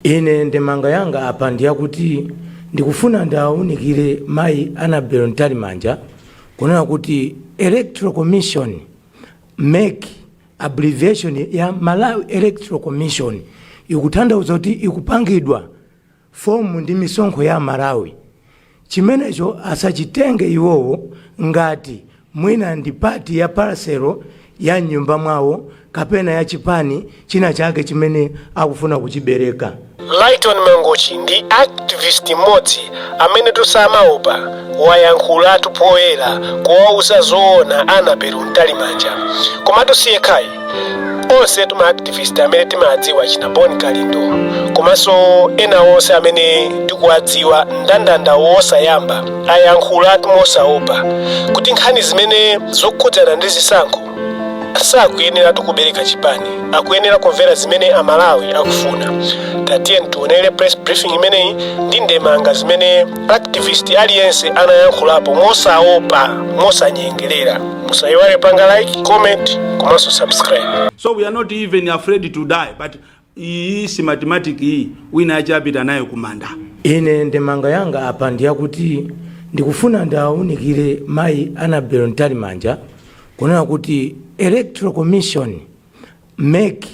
Ine ndemanga yanga apa ndiyakuti ndikufuna ndawunikire mayi Annabel Mtalimanja kunena kuti Electoral Commission, MEC, abbreviation ya Malawi Electoral Commission, ikutanthauza kuti ikupangidwa form ndi misonkho ya Malawi. Chimenecho asachitenge iwowo ngati mwina ndi part ya parcel ya mnyumba mwawo kapena ya chipani china chake chimene akufuna kuchibereka. Lighton Mangochi ndi activist mmodzi amene tusamaopa, wayankhulatu poyera kuwauza zoona Annabel Mtalimanja. Komatu siyekhayi, onse tuma activist amene timadziwa, china Bon Kalindo komanso ena onse amene tikuwadziwa, ndandanda wosayamba, ayankhulatu mosaopa kuti nkhani zimene zokhudzana ndi zisankho sakuyeneratu kubereka chipani, akuyenera kumvera zimene Amalawi akufuna. Tatiye tionere press briefing imeneyi ndi ndemanga zimene activist aliyense anayankhulapo mosaopa, mosanyengerera. Musayiwale panga like, comment komanso subscribe. So we are not even afraid to die, but iyi Smartmatic iyi wina achapita nayo kumanda. Ine ndemanga yanga apa ndiyakuti ndikufuna ndawunikire mayi Annabel Mtalimanja kunena kuti Electoral Commission, MEC,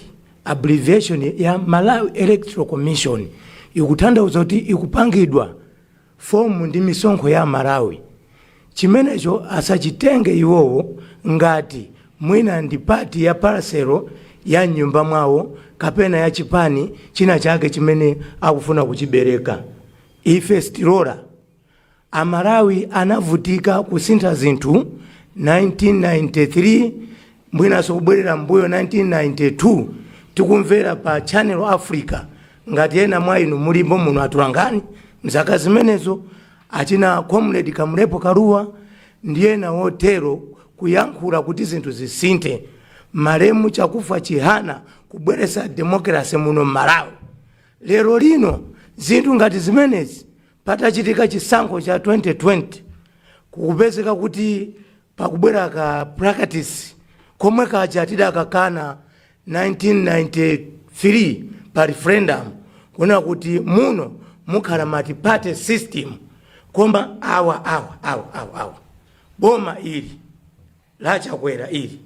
abbreviation ya Malawi Electoral Commission, ikutanthauza kuti ikupangidwa form ndi misonkho ya Malawi. Chimenecho asachitenge iwowo ngati mwina ndi part ya parcel ya mnyumba mwawo kapena ya chipani china chake chimene akufuna kuchibereka. Ife sitilola. Amalawi anavutika kusintha zinthu 1993, mwinanso kubwerera mbuyo 1992, tikumvera pa Channel Africa. Ngati ena mwa inu mulipo muno atulangani, mzaka zimenezo achina Comrade Kamlepo Kalua ndi ena wotero kuyankhula kuti zinthu zisinthe, malemu Chakufa Chihana kubweretsa democracy muno mMalawi. Lero lino zinthu ngati zimenezi, patachitika chisankho cha 2020, kukupezeka kuti pakubwera ka practice komwe kaja tidakakana 1993 pa referendum, kunena kuti muno mukhala multi-party system. Koma awa awa awa awa awa, boma ili laChakwera ili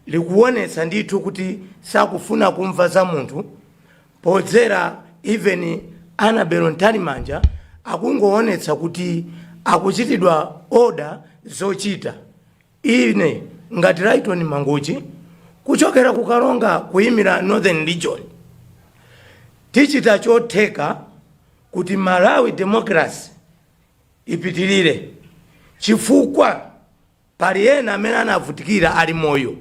likuonetsa ndithu kuti sakufuna kumva za munthu podzera even Annabel Mtalimanja, akungoonetsa kuti akuchitidwa order zochita. Ine ngati Lighton Mangochi kuchokera kuKalonga kuyimira Northern Region, tichita chotheka kuti Malawi democracy ipitirire, chifukwa pali ena amene anavutikira ali moyo.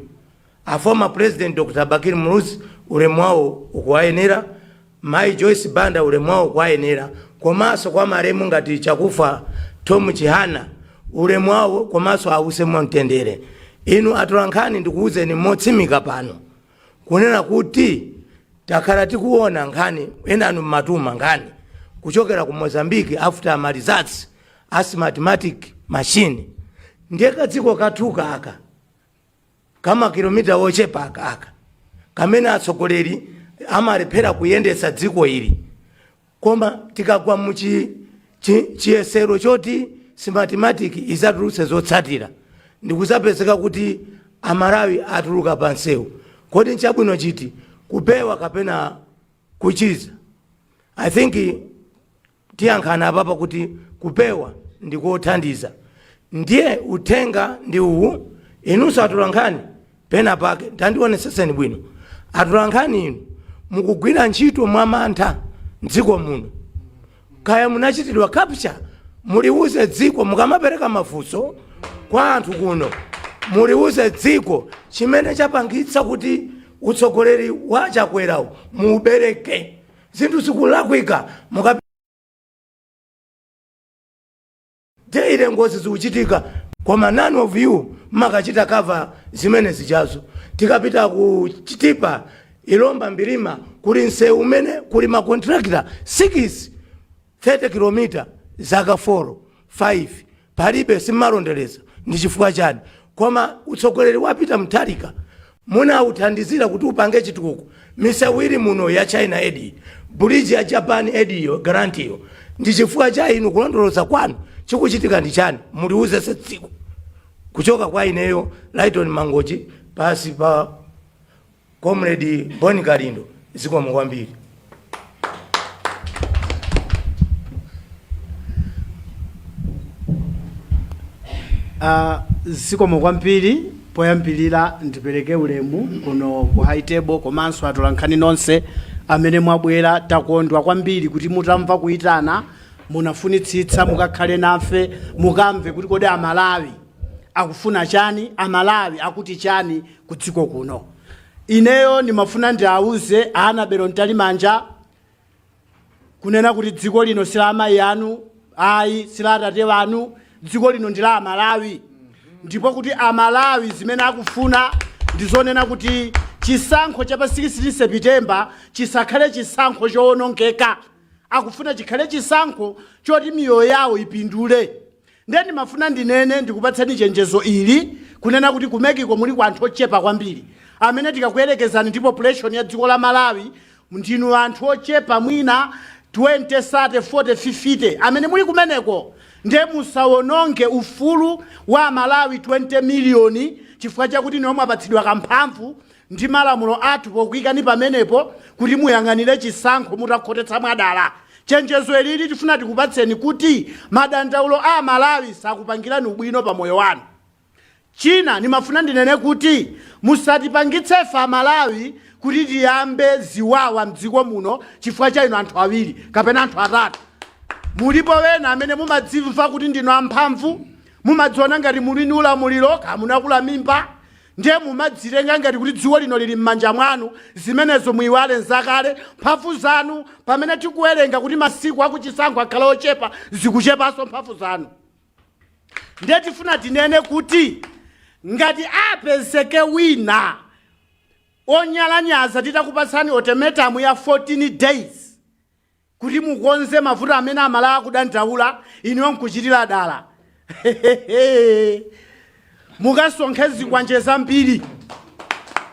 A former President Dr Bakili Muluzi, ulemu wawo ukuwayenera. Mayi Joyce Banda, ulemu wawo ukuwayenera. Komanso kwa malemu ngati Chakufa Tom Chihana, ulemu wawo komanso ause mwamtendere. Inu atolankhani, ndikuwuzeni motsimika pano kunena kuti takhala tikuona nkhani, enanu mmatuma nkhani kuchokera ku Mozambique after ma results a Smartmatic machine. Ndiye kadziko kathuka aka kama kilomita wochepa aka aka kamene atsogoleri amalephera kuyendetsa dziko ili, koma tikagwa mu chiyesero choti Smartmatic izatulutse zotsatira, ndikuzapezeka kuti Amalawi atuluka pa nsewu, kodi nchabwino chiti, kupewa kapena kuchiza? I think tiyankhana apapa kuti kupewa ndikothandiza. Ndiye uthenga ndi uwu: inunso atolankhani, pena pake tandioneseseni bwino. Atolankhani inu mukugwira ntchito mwamantha mdziko muno. Kaya munachitidwa capture, muliuze dziko mukamapereka mafunso kwa anthu kuno, muliuze dziko chimene chapangitsa kuti utsogoleri wa Chakwerawo muubereke. Zinthu zikulakwika muka daily, ngozi zikuchitika, koma none of you makachita cover zimene zichazo. Tikapita ku Chitipa, Ilomba, Mbilima, kuli msewu umene kuli ma contractor 6, 30 km, zaka 4 5 palibe, simmalondereza. Ndi chifukwa chani? Koma utsogoleri wapita Mtalika munauthandizira kuti upange chitukuko, misewu ili muno ya China Aid. Bridge ya Japan Aid iyo, grant iyo, ndi chifukwa cha inu kulondoloza kwanu. Chikuchitika ndi chani? Muliuze se dziko. Kuchoka kwa ineyo Lighton Mangochi, pasi pa Comrade Boni Kalindo, zikomo kwambiri. Zikomo kwambiri. Poyambilira ndipereke ulemu kuno ku high table komanso atolankhani nonse amene mwabwera. Takondwa kwambiri kuti mutamva kuyitana munafunitsitsa mukakhale nafe, mukamve kuti kodi Amalawi akufuna chani, Amalawi akuti chani ku dziko kuno. Ineyo ndimafuna ndiauze Annabel Mtalimanja kunena kuti dziko lino si la amayi anu ayi, si la atate wanu. Dziko lino ndi la Amalawi, ndipo kuti Amalawi zimene akufuna ndizonena kuti chisankho cha pa 16 September chisakhale chisankho chowonongeka. Akufuna chikhale chisankho choti miyoyo yawo ipindule. Ndiye ndimafuna ndinene, ndikupatseni chenjezo ili, kunena kuti ku MEC ko muli ku anthu ochepa kwambiri amene tikakuyerekezani ndi population ya dziko la Malawi, ndinu anthu ochepa, mwina 20, 30, 40, 50 amene muli kumeneko. Ndiye musawononge ufulu wa Malawi 20 miliyoni chifukwa chakuti niwo mwapatsidwa kamphamvu ndi malamulo athu pokuyikani pamenepo kuti muyang'anire chisankho mutakhotetsa mwadala. Chenjezo ilili tifuna tikupatseni kuti madandaulo a Malawi sakupangirani ubwino pa moyo wanu. China nimafuna ndinene kuti musatipangitse ife Amalawi kuti tiyambe ziwawa mdziko muno chifukwa cha inu anthu awiri kapena anthu atatu. Mulipo wena amene mumadzimva kuti ndinu amphamvu, mumadziona ngati muli ndi ulamuliro, kamunakula mimba, ndiye mumadzitenga ngati kuti dziko lino lili m'manja mwanu. Zimenezo muyiwale, nzakale. Mphamvu zanu, pamene tikuwerenga kuti masiku akuchisankho akhala ochepa, zikuchepanso mphamvu zanu. Ndiye tifuna tinene kuti ngati apezeke wina onyalanyaza titakupatsani ultimatum ya 14 days kuti mukonze mavuto amene Amalawi akudandaula, inuyo nkuchitira dala, mukasonkhe zikwanje zambiri.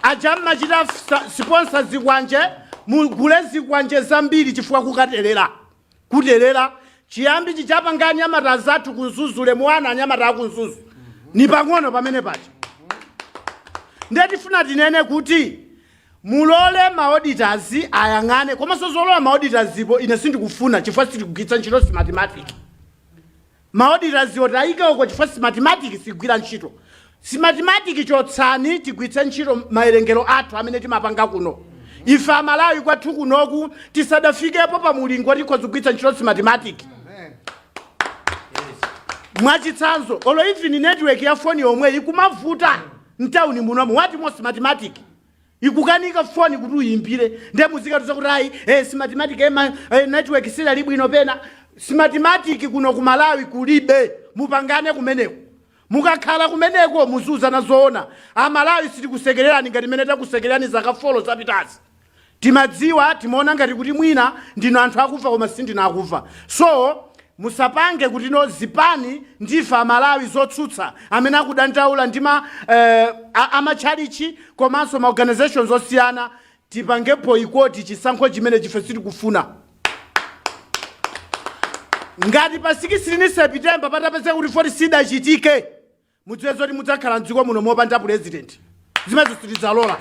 Aja mmachita sponsor zikwanje, mugule zikwanje zambiri, chifukwa kukaterera kuterera chiyambi chichapanga anyamata zathu ku Mzuzu muwana anyamata aku Mzuzu ni pang'ono pamene pacha. Ndiye tifuna tinene kuti mulole ma auditors ayang'ane, komanso zolowa ma auditors ipo ine sindikufuna chifukwa sitikugwiritsa ntchito Smartmatic. Ma auditors oti ayike uko chifukwa Smartmatic sigwira ntchito. Smartmatic chotsani, tigwiritse ntchito maerengero athu amene timapanga kuno ife Amalawi kwathu kunoku. Tisadafikepo pa mulingo tikhoza kugwiritsa ntchito Smartmatic. Mwachitsanzo, olo even network ya foni yomwe ikumavuta mtawuni munomu, wati mo Smartmatic ikukanika foni kuti uyimbire. Ndiye muzikatuza kuti ayi, Smartmatic, network silali bwino pena. Smartmatic kuno ku Malawi kulibe. Mupangane kumeneko. Mukakhala kumeneko muziuzana zoona. Amalawi sitikusekererani ngati mmene takusekererani zaka 4 zapitazi. Timadziwa, timaona ngati kuti mwina ndinu anthu akufa, koma sindinu akufa. So musapange kuti no zipani ndife Amalawi zotsutsa amene akudandaula ndi ma amatchalichi komanso ma organizations osiyana tipange boycott chisankho chimene chife sitikufuna. Ngati pa 16 September patapezeka kuti 40 sidachitike, mudziwe zoti mudzakhala mdziko muno mopanda president. Zimenezo sitidzalola.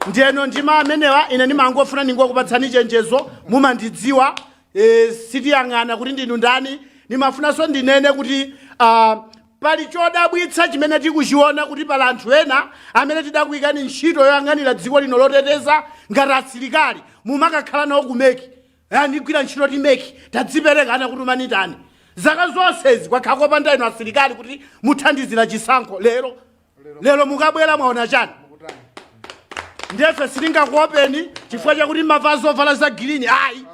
Ndiyeno ndima amenewa ine ndimangofuna ndingokupatsani chenjezo. Mumandidziwa, sitiyang'ana kuti ndinu ndani. Ndimafunanso ndinene kuti pali chodabwitsa chimene tikuchiona kuti pali anthu ena amene tidakuyikani ntchito yoyang'anira dziko lino loteteza ngati asilikali, mumakakhala nawo ku MEC. Ndigwira ntchito ti MEC, tadzipereka, anakutumani tani? Zaka zonsezi kwakhala kopanda inu asilikali kuti muthandizira chisankho. Lero lero mukabwera mwaona chani? Ndefe sitingakuopeni chifukwa chakuti mavala zovala za green, ayi.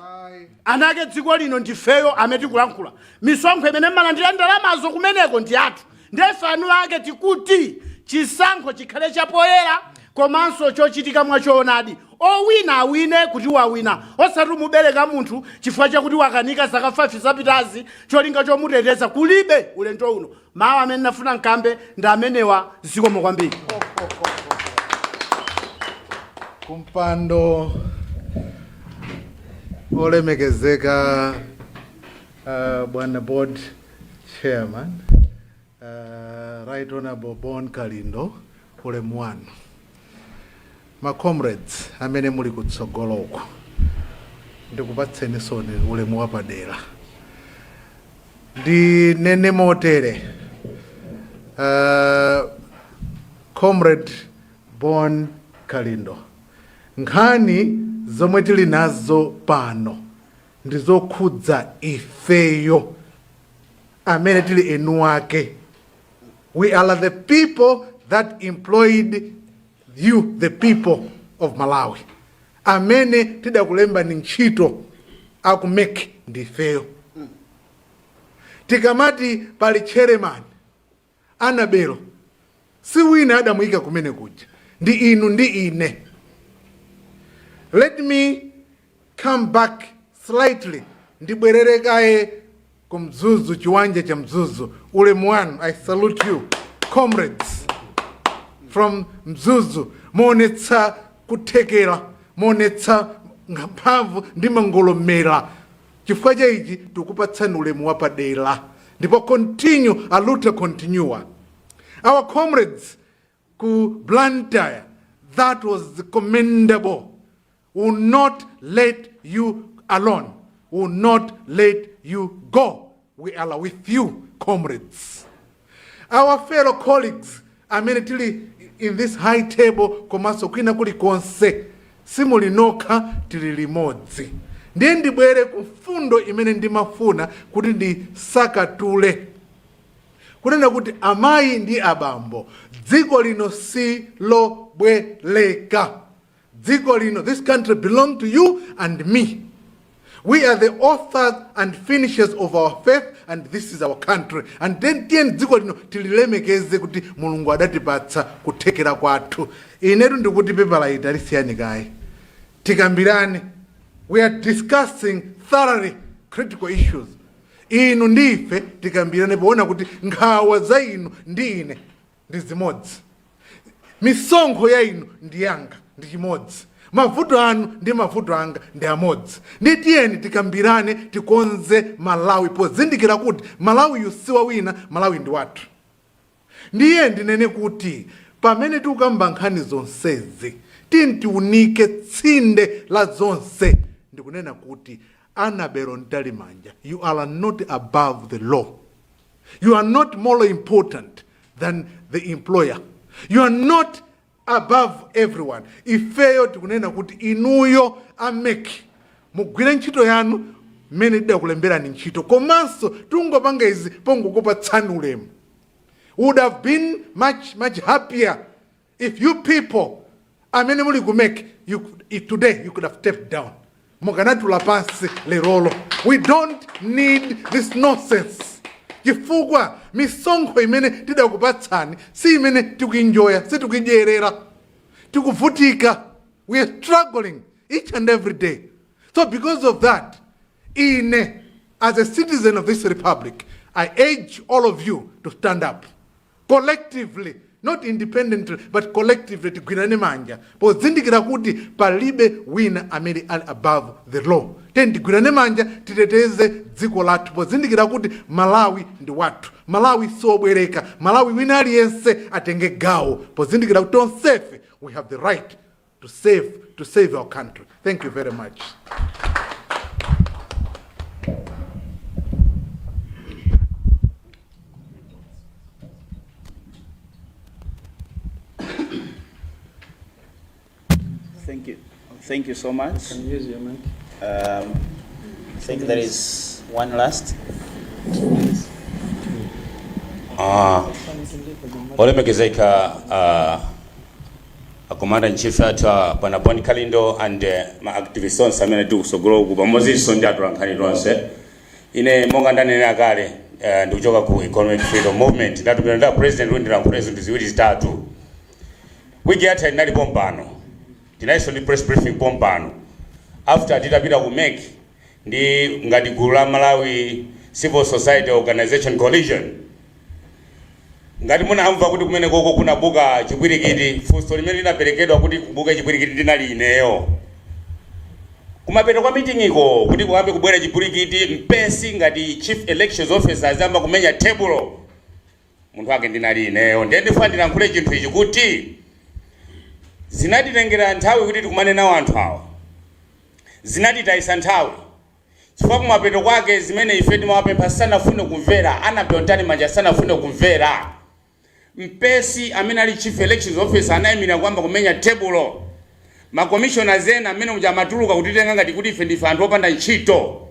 Anake dziko lino ndifeyo amene tikulankhula. Misonkho imene mmalandira ndalamazo kumeneko ndi athu. Ndefe anu ake tikuti chisankho chikhale chapoyera komanso chochitika mwachoonadi. Owina awine kuti wawina, osati umubereka munthu chifukwa chakuti wakanika zaka 5 zapitazi, cholinga chomuteteza kulibe ulendo uno. Mawu amene nafuna nkambe ndi amenewa. Zikomo kwambiri. Kumpando Olemekezeka bwana board chairman, Right Honorable Bon Kalindo, ulemu wanu. Ma comrades amene muli kutsogoloko, ndikupatseni soni ulemu wapadera. Ndinene motere, Comrade Bon Kalindo, nkhani zomwe tili nazo pano ndizokhudza ifeyo amene tili enu ake. We are the people that employed you, the people of Malawi. Amene tidakulembani ntchito aku MEC ndi ifeyo. Tikamati pali chairman Annabel, si wina adamuyika kumene kuja, ndi inu ndi ine. Let me come back slightly, ndibwerere kaye ku Mzuzu, chiwanja cha Mzuzu. Ulemu wanu, I salute you comrades from Mzuzu. Muonetsa kuthekera, muonetsa mphamvu ndi mangolomera. Chifukwa cha ichi tikupatsani ulemu wapadera, ndipo continue, a luta continua. Our comrades ku Blantyre, that was commendable. Will not let you alone, will not let you go. We are with you, comrades. Our fellow colleagues amene tili in this high table komanso kwina kulikonse, simuli nokha, tili limodzi. Ndiye ndibwere ku mfundo imene ndimafuna kuti ndisakatule, kunena kuti amayi ndi abambo, dziko lino si lobwereka. Dziko lino, this country belong to you and me. We are the authors and finishers of our faith, and this is our country. And then tiyeni dziko lino tililemekeze kuti Mulungu adatipatsa kuthekera kwathu. Inetu ndikuti pepala ita lisiyani kaye, tikambirane. We are discussing thoroughly critical issues. Inu ndi ife tikambirane poona kuti nkhawa za inu ndi ine ndi zimodzi, misonkho ya inu ndi yanga ndi chimodzi, mavuto anu ndi mavuto anga ndi amodzi. Ndi tiyeni tikambirane, tikonze Malawi pozindikira kuti Malawi si wa wina, Malawi ndi wathu. Ndiye ndinene kuti pamene tikukamba nkhani zonsezi, tiyeni tiunike tsinde la zonse, ndikunena kuti Annabel Mtalimanja, you are not above the law. You are not more important than the employer. You are not above everyone. Ifeyo tikunena kuti inuyo a MEC mugwire ntchito yanu mmene tidakulemberani ntchito, komanso tungopanga izi pongokupatsani ulemu. Would have been much much happier if you people amene muli ku MEC, if today you could have stepped down, mukanatula pansi lerolo. We don't need this nonsense, chifukwa misonkho imene tidakupatsani si imene tikuinjoya, sitikuidyerera, tikuvutika. We are struggling each and every day. So because of that, ine as a citizen of this republic, I urge all of you to stand up collectively, not independently but collectively. Tigwirane manja pozindikira kuti palibe wina amene ali above the law. Tiyeni tigwirane manja, titeteze dziko lathu pozindikira kuti Malawi ndi wathu, Malawi siobwereka, Malawi wina aliyense atenge gawo, pozindikira kuti tonsefe we have the right to save our country. Thank you very much. Thank you. Thank you so much. Can use your mic. I think there is one last. Ah, olemekezeka a commander in chief athu bwana Bon Kalindo and ma activists onse amene tili kusogolo uku pamodzinso ndi atolankhani tonse, ine monga ndanenera kale, ndikuchoka ku Economic Freedom Movement. Ndatumira nda president kuti ndilankhule zinthu ziwiri zitatu. Wiki yatha inali pompano, tinalinso ndi press briefing pompano after titapita ku MEC ndi ngati gulu la Malawi Civil Society Organization Coalition. Ngati munamva kuti kumene koko kunabuka chipwirikiti, funso limene linaperekedwa kuti kubuka chipwirikiti ndinali ineyo. Kumapeto kwa meeting iko, kuti kuyambe kubwera chipulikiti, Mpesi ngati chief elections officer azamba kumenya tebulo, munthu ake ndinali ineyo. Ndiye ndifuna ndilankhule chinthu ichi kuti zinatitengera nthawi kuti tikumane nawo anthu awa. Zinatitayisa nthawi chifukwa kumapeto kwake zimene ife timawapempha sanafune kumvera. Annabel Mtalimanja sanafune kumvera. Mpesi amene ali chief elections officer anayimira kwamba kumenya tebulo. Ma commissioners ena amene muja amatuluka kutitenga ngati kuti ife ndife anthu opanda ntchito.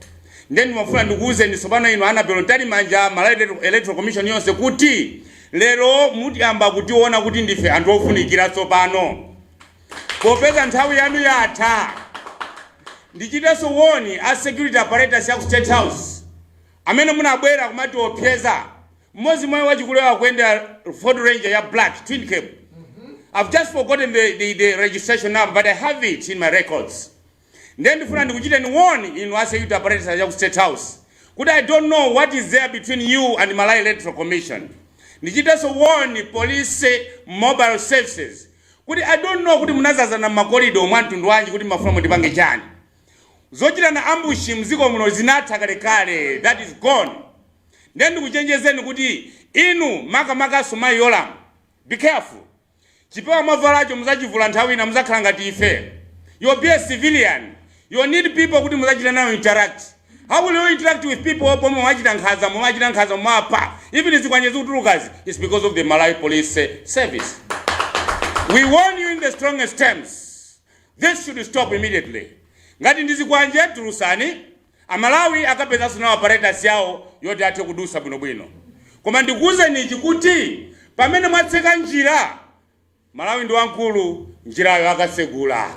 Ndiye ndimafuna ndikuwuzeni tsopano inu Annabel Mtalimanja, Malawi Electoral Commission yonse, kuti lero mutiyamba kutiona kuti ndife anthu ofunikira tsopano, popeza nthawi yanu yatha. Ndichitenso warn a security apparatus ya ku State House amene munabwera kumatiopseza. Mmodzi mwayi wachikulewa akuyendera Ford Ranger ya black twin cab. I've just forgotten the registration number, but I have it in my records. Ndiye ndifuna ndikuchiteni warn inu a security apparatus ya ku State House kuti I don't know what is there between you and Malawi Electoral Commission. Ndichitenso warn police mobile services kuti I don't know kuti munazazana m'ma corridor mwa mtundu wanji, kuti mafuna mundipange chani. Zochitana ambush mdziko muno zinatha kalekale, that is gone. Ndiye ndikuchenjezeni kuti inu, makamakaso mayi Yolamu, be careful. Chipewa mwavalacho muzachivula nthawi ina, muzakhala ngati ife. You'll be a civilian. You need people kuti muzachita nawo interact. How will you interact with people pomwe mwachita nkhanza, mwachita nkhanza, mwapha? Even zikwanje zikutulukazi, it's because of the Malawi Police Service. We warn you in the strongest terms, this should stop immediately. Ngati ndi zikwanje, tulusani. Amalawi akapezanso nawo apparatus yawo yoti athe kudusa bwinobwino. Koma ndikuwuzeni ichi kuti pamene mwatseka njira, Malawi ndi wamkulu, njirayo akasegula,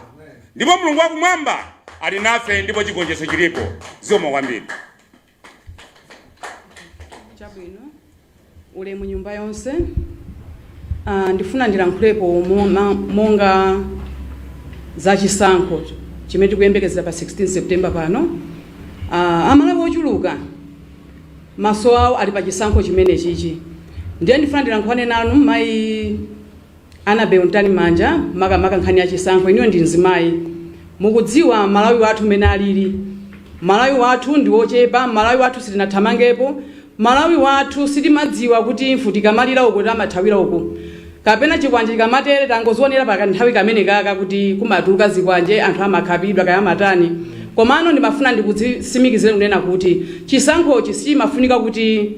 ndipo Mulungu wakumwamba ali nafe, ndipo chigonjetso chilipo. Zikomo kwambiri. Chabwino, ulemu nyumba yonse. Ndifuna ndilankhulepo monga za chisankho chimene tikuyembekezera pa 16 September pano. Amalawi ochuluka maso awo ali pa chisankho chimene chichi. Ndiye ndifuna ndilankhulane nanu, mayi Annabel Mtalimanja, makamaka nkhani ya chisankho. Inuyo ndi mzimayi, mukudziwa Malawi wathu mmene alili. Malawi wathu ndi wochepa, Malawi wathu sitinathamangepo, Malawi wathu sitimadziwa kuti mfuti ikamalira uku tamathawira uku, kapena chikwanje chikamatere. Tangozionera pa nthawi kamene kaka kuti kumatuluka zikwanje, anthu amakhapidwa, kaya amatani. Komano ndimafuna ndikutsimikizire kunena kuti chisankhochi sichimafunika kuti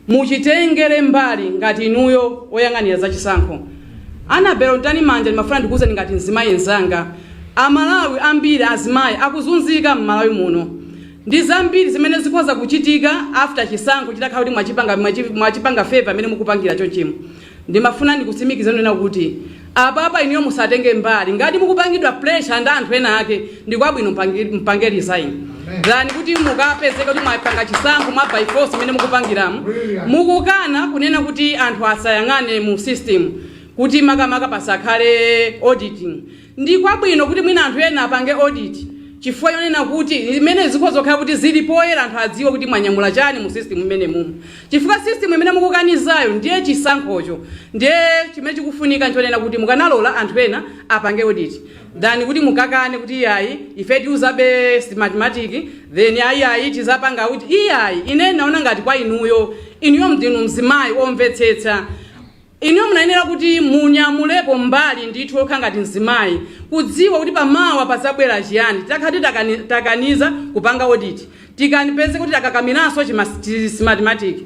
muchitengere mbali ngati inuyo oyang'anira za chisankho. Annabel Mtalimanja, ndimafuna ndikuwuzeni ngati mzimayi mzanga, Amalawi ambiri azimayi akuzunzika m'Malawi muno. Ndi zambiri zimene zikhoza kuchitika after chisankho chitakhala kuti mwachipanga favor amene mukupangira chonchimo. Ndimafuna ndikutsimikizeni kunena kuti apapa inuyo musatenge mbali. Ngati mukupangidwa pressure ndi anthu ena ake, ndikwabwino mpange resign than kuti mukapezeka kuti mwapanga chisankho mwa by force imene mukupangiramo. Mukukana kunena kuti anthu asayang'ane mu system, kuti makamaka pasakhale auditing. Ndi kwabwino kuti mwina anthu ena apange audit, chifukwa yonena kuti imene zikhoza kukhala kuti zili poyera, anthu adziwe kuti mwanyamula chani mu system imene mumu, chifukwa system imene mukukanizayo ndiye chisankhocho. Ndiye chimene chikufunika nchonena kuti mukanalola anthu ena apange audit than kuti mukakane kuti iyayi, ife tiuzabe Smartmatic, then ayiayi, tizapanga kuti iyayi. Ine naona ngati kwa inuyo, inuyo ndinu mzimayi omvetsetsa, inuyo munayenera kuti munyamulepo mbali ndithu okha ngati mzimayi, kudziwa kuti pamawa pazabwera chiyani titakhala takaniza kupanga audit, tikanipeze kuti takakamiranso Smartmatic.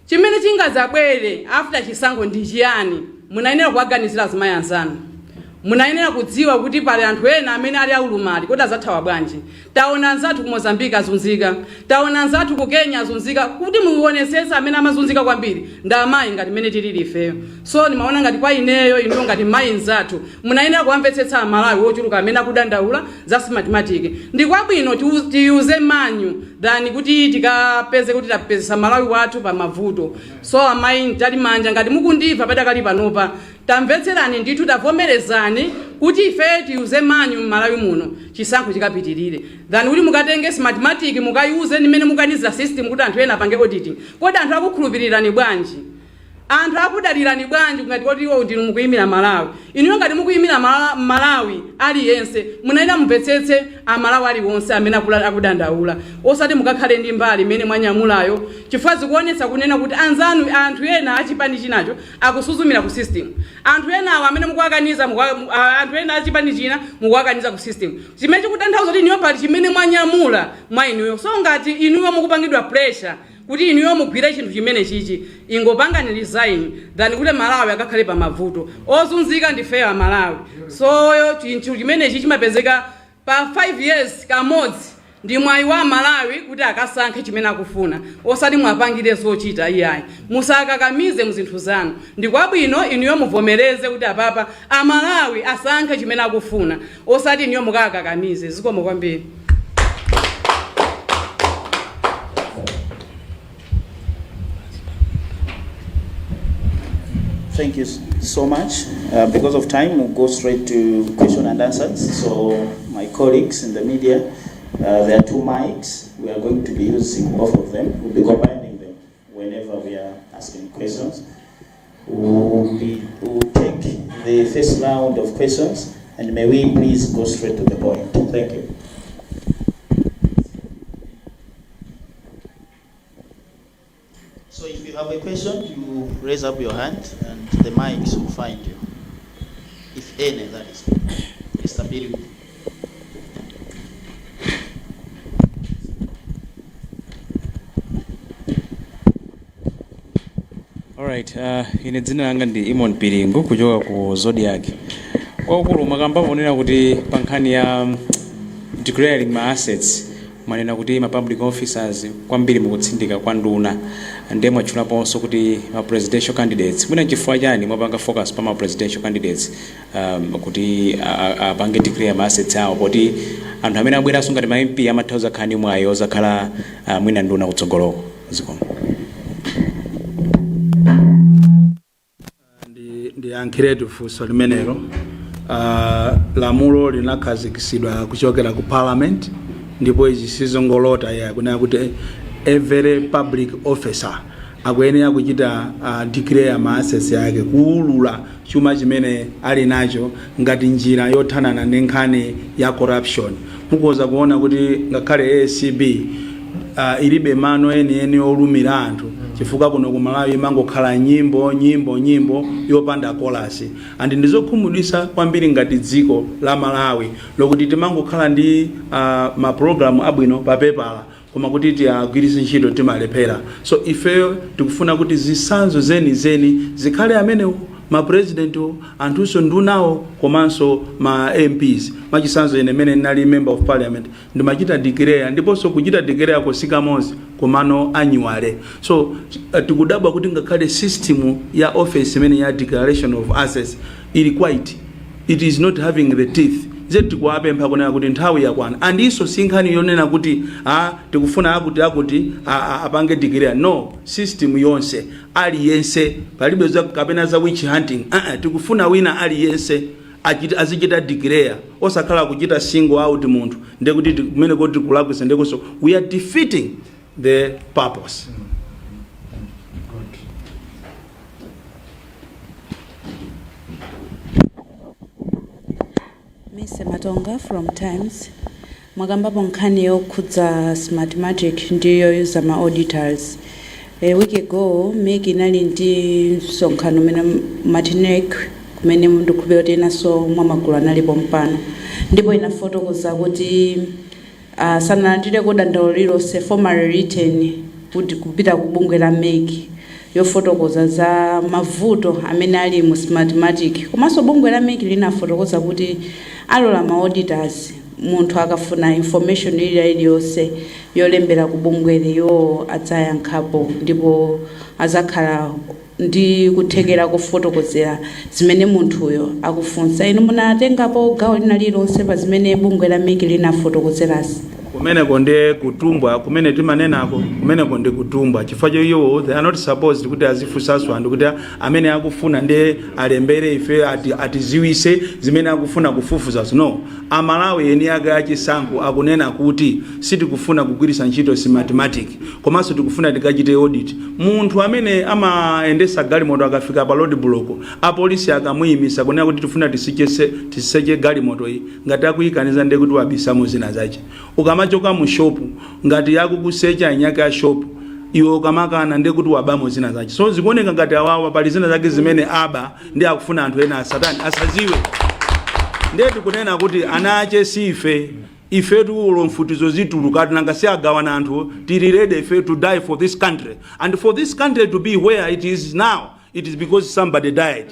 Chimene chingazabwere after chisankho ndi chiyani? Munayenera kuwaganizira azimayi anzanu. Munayenera kudziwa kuti pali anthu ena amene ali aulumali, kodi azathawa bwanji? Taona anzathu ku Mozambique azunzika, taona anzathu ku Kenya azunzika. Kuti muonesese, amene amazunzika kwambiri ndi amayi ngati mmene tilili ifeyo. So ndimaona ngati kwa ineyo, inuyo ngati mayi nzathu munayenera kuwamvetsetsa Amalawi wochuluka amene akudandaula za Smartmatic. Ndi kwabwino tiyuze manual than kuti tikapeze kuti tapezesa Malawi wathu pa mavuto. So amayi Mtalimanja, ngati mukundimva padakali panopa, tamvetserani ndithu, tavomerezani kuti ife tiyuze manual m'Malawi muno, chisankho chikapitirire, than kuti mukatenge Smartmatic mukayuze nimene mukanizira system kuti anthu ena apange auditing. Kodi anthu akukhulupirirani bwanji? Anthu akudalirani bwanji ngati kuti iwo ndinu mukuyimira Malawi? Inuyo ngati mukuyimira Malawi aliyense, munayenera mumvetsetse Amalawi aliwonse amene akudandaula, osati mukakhale ndi mbali imene mwanyamulayo, chifukwa zikuonetsa kunena kuti anzanu, anthu ena achipani chinacho akusuzumira ku system, anthu enawo amene mukuwakaniza, anthu ena achipani china mukuwakaniza ku system, chimene chikutanthauza kuti inuyo pali chimene mwanyamula mwa inuyo. So ngati inuyo mukupangidwa pressure kuti inuyo mugwire chinthu chimene chichi, ingopangani resign than kuti Malawi akakhale pa mavuto. Ozunzika ndifeyo Amalawi. So chinthu chimenechi chimapezeka pa 5 years kamodzi, ndi mwayi wa Malawi kuti akasankhe chimene akufuna, osati mwapangire zochita iyayi. Musakakamize muzinthu zanu. Ndikwabwino inuyo muvomereze kuti apapa Amalawi asankhe chimene akufuna, osati inuyo mukakakamize. Zikomo kwambiri. Thank you so much. Because of time, we'll go straight to question and answers. So, my colleagues in the media, there are two mics. We are going to be using both of them. We'll be combining them whenever we are asking questions. We'll take the first round of questions, and may we please go straight to the point. Thank you. So if you have a question, you raise up your hand and the mics will find you. If any, that is. Mr. Biru. Alright, ine dzina langa ndi Imon Piringu kuchoka ku Zodiak. Kwakukulu mwakamba ponena kuti pa nkhani ya declaring ma assets, mwanena kuti ma public officers kwambiri mukutsindika kwa nduna, ndiye mwatchulaponso kuti ma presidential candidates. Mwina chifukwa chani mwapanga focus pa ma presidential candidates kuti apange declare ma assets awo, poti anthu amene abweranso ngati ma MP amatha kuzakhala ndi mwayi ozakhala mwina nduna kutsogoloko? Zikomo. Ndiyankhiretu funso limenelo. Lamulo linakhazikitsidwa kuchokera ku parliament, ndipo izi sizongolota ya kunena kuti every public officer akuyenera kuchita declare ma assets yake, kuulula chuma chimene ali nacho ngati njira yothanana ndi nkhani ya corruption. Mukhoza kuona kuti ngakhale ACB ilibe mano enieni olumira anthu, chifukwa kuno ku Malawi imangokhala nyimbo, nyimbo, nyimbo yopanda chorus. And ndizokhumudwitsa kwambiri ngati dziko la Malawi lokuti timangokhala ndi mapulogalamu abwino pa pepala, koma kuti tiagwiritse ntchito timalephera. So ifeyo tikufuna kuti zitsanzo zenizeni zikhale amenewo ma president, anthunso ndunawo, komanso ma MPs. Mwachitsanzo, ine mene ndinali member of parliament ndimachita declare, ndiponso kuchita declare kosikamonse komano annually. So tikudabwa kuti ngakhale system ya office imene ya declaration of assets ili quite, it is not having the teeth. Ze tikuwapempha kunena kuti nthawi yakwana, and iso si nkhani yonena kuti tikufuna akuti akuti apange declare. No, system yonse, aliyense, palibe za kapena za witch hunting. Tikufuna wina aliyense azichita declare, osakhala kuchita single out munthu, ndekuti kumene kuti kulakwisa, ndekuso we are defeating the purpose. Good. Mise Matonga from Times. Mwakambapo nkhani yokhudza Smartmatic ndi yoyuza ma auditors. A week ago MEC inali ndi msonkhano umene Martinek, kumene ndikukhulupirira kuti enanso mwa magulu analipo mpano, ndipo inafotokoza kuti sanalandireko dandaulo lililonse formally written kuti kupita ku bungwe la MEC yofotokoza za mavuto amene ali mu Smartmatic. Komanso bungwe la MEC linafotokoza kuti alola ma auditors, munthu akafuna information ili iliyonse yolembera ku bungweli, iwo adzayankhapo ndipo azakhala ndi kuthekera kufotokozera zimene munthuyo akufunsa. Inu munatengapo gawo lina lililonse pa zimene bungwe la MEC linafotokozerasi? Kumeneko ndiye kutumbwa kumene timanenako. Kumeneko ndi kutumbwa chifukwa cho iwo they are not supposed kuti azifunsanso anthu kuti amene akufuna ndiye alembere ife atiziwise zimene akufuna kufufuzazo. No, Amalawi eni ake achisankho akunena kuti sitikufuna kugwiritsa ntchito Smartmatic, komanso tikufuna tikachite audit. Munthu amene amayendesa galimoto akafika pa road block, apolisi akamuyimisa kunena kuti tifuna tiseche galimoto iyi, ngati akuyikaniza ndiye kuti wabisamo zina zache. Ukamachoka mu shop, ngati akukusecha anyake a shop, iwe ukamakana ndiye kuti wabamo zina zache. So zikuoneka ngati awawa pali zina zake zimene aba ndi akufuna anthu ena asatani, asaziwe. Ndiye tikunena kuti ana ache si ife. Ifetu ulo mfutizo zituluka, nanga si agawana anthu. Tili ready ife to die for this country, and for this country to be where it is now, it is because somebody died.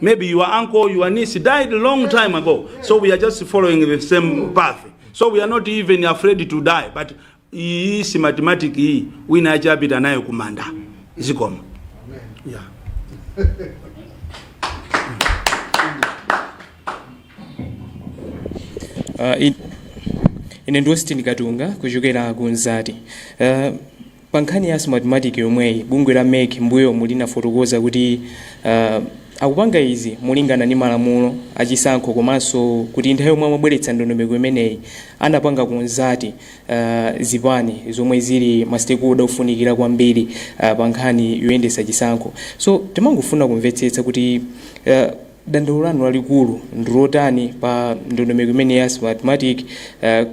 Maybe your uncle, your niece died a long time ago, so we are just following the same path. So we are not even afraid to die, but iyi Smartmatic iyi wina achapita nayo kumanda. Zikomo, yeah. Ine ndi Austin Katunga kuchokera ku Nzati. Pa nkhani ya Smartmatic yomweyi, bungwe la MEC mbuyomu linafotokoza kuti akupanga izi molingana ndi malamulo achisankho, komanso kuti nthawi yomwe amabweretsa ndondomeko imeneyi anapanga consult zipani zomwe zili ma stakeholder ofunikira kwambiri pa nkhani yoyendetsa chisankho. So timangofuna kumvetsetsa kuti dandaulo lanu lalikulu ndilotani pa ndondomeko imene ya Smartmatic,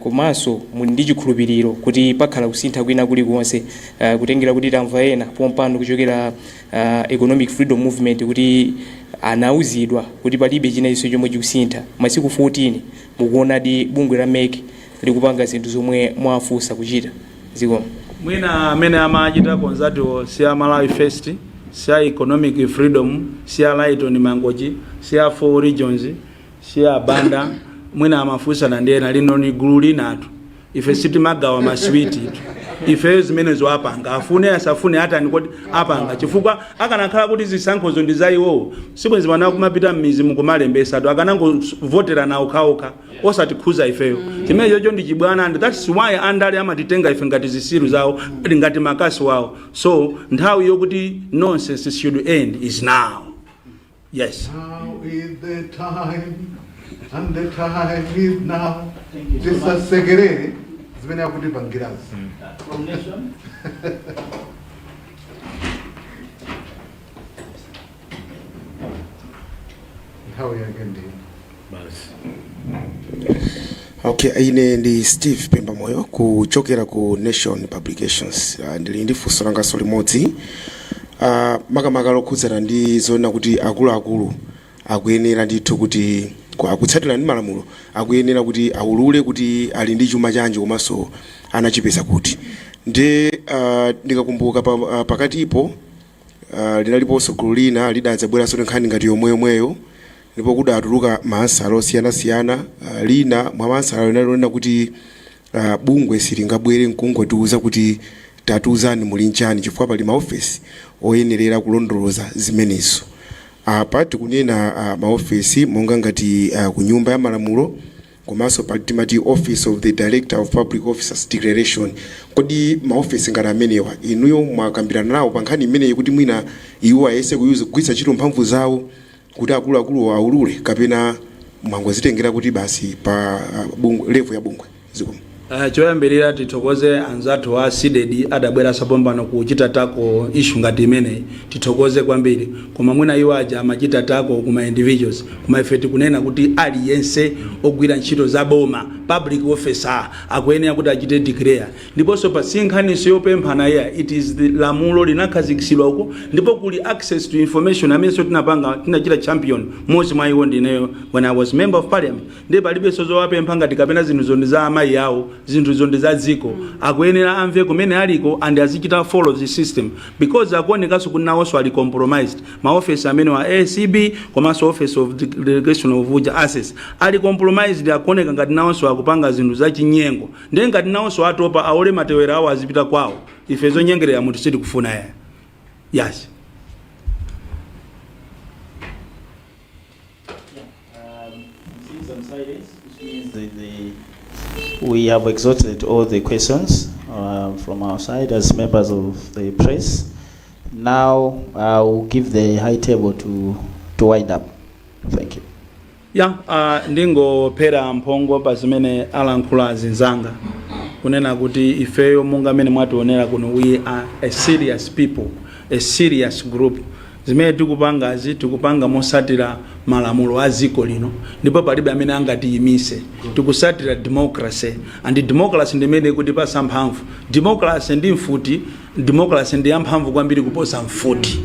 komanso muli ndi chikhulupiriro kuti pakhala kusintha kwina kulikonse, kutengera kuti tamva ena pompano kuchokera Economic Freedom Movement kuti anauzidwa kuti palibe china chonse chomwe chikusintha masiku 14? Mukuonadi bungwe la MEC likupanga zinthu zomwe mwafunsa kuchita? Zikomo. Mwina amene amachita consultwo si a Malawi First, si a Economic Freedom, si a Lighton Mangochi, si a Four Regions, si a Banda. Mwina amafunsana ndi ena. Lino ni gulu linatu. Ife sitimagawa maswiti. Ife zimenezo apanga, afune asafune, atani kodi, apanga, chifukwa akanakhala kuti zisankhozo ndi za iwowo, sibwenzi pano kumapita m'mizi mukumalembesatu. Akanangovotera nawo okhaokha, osatikhuza ifeyo. Chimene chocho ndi chibwana, and that's why andale amatitenga ife ngati zisilu zawo, ngati makasi wawo. So nthawi yokuti nonsense should end is now, yes. Now is the time, and the time is now. Tisasekerere zimene akutipangirazi. From Nation. Nthawi yake ndi Basi. Okay, ine ndi Steve Pemba Moyo kuchokera ku Nation Publications. Ndili ndi funso langanso limodzi, makamaka lokhudzana ndi zoona kuti akuluakulu akuyenera ndithu kuti akutsatira ndi malamulo, akuyenera kuti aulule kuti ali ndi chuma chanji komanso anachipeza kuti. Ndi ndikakumbuka pakatipo linaliponso gulu lina lidadzabweranso ndi nkhani ngati yomweyomweyo, ndipo kudatuluka maansala osiyanasiyana. Lina mwa maansala linali lonena kuti bungwe silingabwere nkungotiuza kuti tatiuzani muli nchani, chifukwa pali maofesi oyenerera kulondoloza zimenezo. Apa tikunena maofesi monga ngati ku Nyumba ya Malamulo, komanso pali timati Office of the Director of Public Officers Declaration. Kodi maofesi ngati amenewa inuyo mwakambirana nawo pa nkhani imeneyi, kuti mwina iwo ayese kugwiritsa ntchito mphamvu zawo kuti akuluakuluwo aulule, kapena mwangozitengera kuti basi pa bungwe, level ya bungwe? Zikomo. Choyambirira tithokoze anzathu a CDEDI, adabweranso pompano kuchita tackle issue ngati imeneyi. Tithokoze kwambiri. Koma mwina iwo aja amachita tackle kuma individuals, koma ife tikunena kuti aliyense ogwira ntchito za boma, public officer, akuyenera kuti achite declare. Ndiponso pa si nkhaniso yopemphana iya, it is the lamulo linakhazikitsidwa uko, ndipo kuli access to information amenenso tinapanga, tinachita champion, mmodzi mwa iwo ndineyo when I was member of parliament. Ndiye palibenso zowapempha ngati kapena zinthuzo ndi za amayi awo. Zinthuzo ndi za dziko. Akuyenera amve kumene aliko and azichita follow the system, because akuonekanso kuti nawonso ali compromised. Maofesi amene wa ACB komanso Office of Declaration of Uja Assets ali compromised, akuoneka ngati nawonso akupanga zinthu zachinyengo. Ndiye ngati nawonso atopa, aole matewera awo azipita kwawo. Ife zonyengerera munthu sitikufuna ya, yes. Seeing some silence, which means that the We have exhausted all the questions from our side as members of the press. Now I will give the high table to wind up. Thank you. Ya, ndingophera mphongo pa zimene alankhula azinzanga, kunena kuti ifeyo, monga amene mwationera kuno, we are a serious people, a serious group. Zimene tikupangazi, tikupanga mosatira malamulo a dziko lino, ndipo palibe amene angatiyimise. Tikusatira democracy, and democracy ndimene kutipasa mphamvu. Democracy ndi mfuti, democracy ndi yamphamvu kwambiri kuposa mfuti.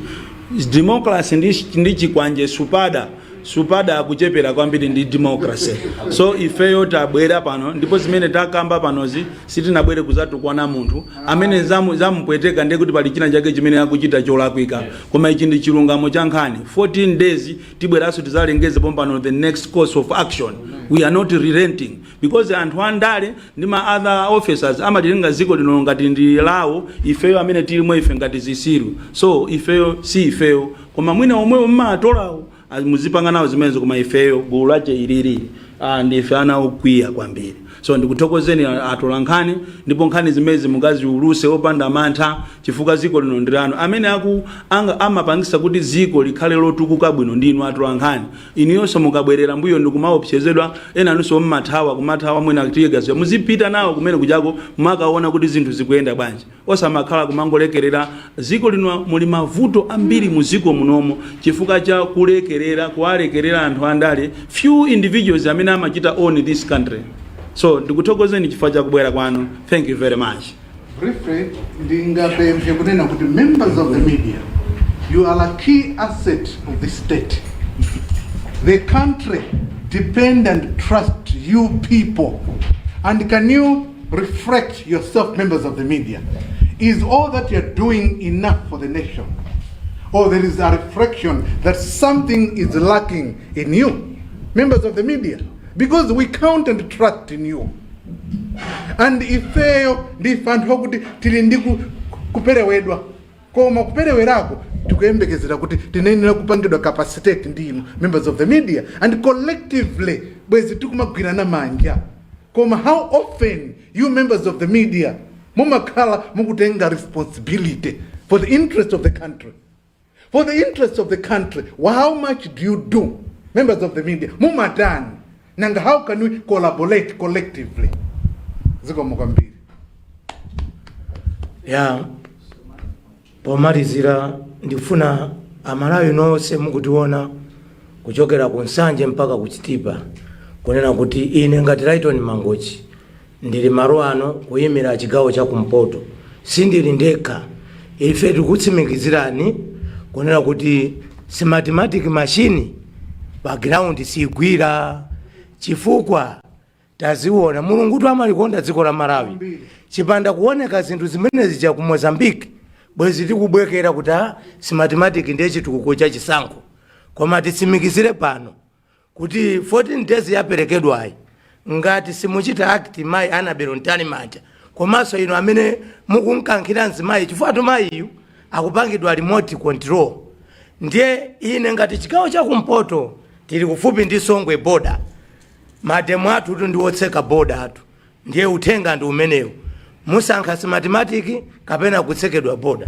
Democracy ndi chikwanje, supada supada akuchepera kwambiri ndi democracy. So ifeyo tabwera pano, ndipo zimene takamba panozi, sitinabwere kuzatukwana munthu amene zamupweteka, ndiye kuti pali china chake chimene akuchita cholakwika. Koma ichi ndi chilungamo cha nkhani. 14 days tibweranso, tizalengeze pompano the next course of action. We are not relenting, because anthu andale ndi ma other officers amatilenga dziko lino ngati ndi lawo, ifeyo amene tilimo ife ngati zisilu. So ifeyo si ifeyo, koma mwina omwewo mmatolawo muzipanga nawo zimenezo, koma ifeyo gulu lache ilili, ndife ana okwiya kwambiri. So ndikuthokozeni atola nkhani, ndipo nkhani zimezi mukaziuluse opanda mantha, chifukwa dziko lino ndi lanu. Amene aku anga amapangisa kuti dziko likhale lotukuka bwino ndinu atola nkhani. Inuyonso mukabwerera mbuyo ndikumaopsezedwa, ena anunso mmathawa, kumathawa mwina tiyegazira, muzipita nawo kumene kuchako, makaona kuti zinthu zikuyenda bwanji, osamakhala kumangolekerera. Dziko lino muli mavuto ambiri mu dziko munomo chifukwa cha kulekerera, kuwalekerera anthu andale, few individuals amene amachita own this country. So ndikuthokozeni chifukwa cha kubwera kwanu. Thank you very much. Briefly, ndingapemphe kunena kuti members of the media, you are a key asset of the state. The country depend and trust you people. And can you reflect yourself, members of the media? Is all that you're doing enough for the nation? Or there is a reflection that something is lacking in you, members of the media? Because we count and trust in you. And ifeyo ndife anthu okuti tili ndi kuperewedwa, koma kuperewerako tikuyembekezera kuti tinayenera kupangidwa capacitate ndi inu members of the media, and collectively bwezi tikumagwirana manja. Koma how often you members of the media mumakhala mukutenga responsibility for the interest of the country? For the interest of the country, how much do you do, members of the media? Mumatani nanga? How can we collaborate collectively? Zikomo kwambiri. Ya, pomalizira ndikufuna Amalawi nonse mukutiona kuchokera ku Nsanje mpaka ku Chitipa kunena kuti ine ngati Lighton Mangochi ndili malo ano kuyimira chigawo cha kumpoto, sindili ndekha. Ife tikutsimikizirani kunena kuti Smartmatic machine pa ground sigwira, chifukwa taziona. Mulungu tu amalikonda dziko la Malawi. Chipanda kuoneka zinthu zimene zija ku Mozambique, bwezi tikubwekera kuti a Smartmatic ndiye chitukuko cha chisankho. Koma titsimikizire pano kuti 14 days yaperekedwayi, ngati simuchita act, mayi Annabel Mtalimanja komanso inu amene mukunkankhira mzimayi, chifukwa tu mayiyu akupangidwa remote control, ndiye ine ngati chigawo chakumpoto tili kufupi ndi Songwe border, mademo athu tu ndiwotseka border athu. Ndiye uthenga ndi umenewu: musankha Smartmatic kapena kutsekedwa border.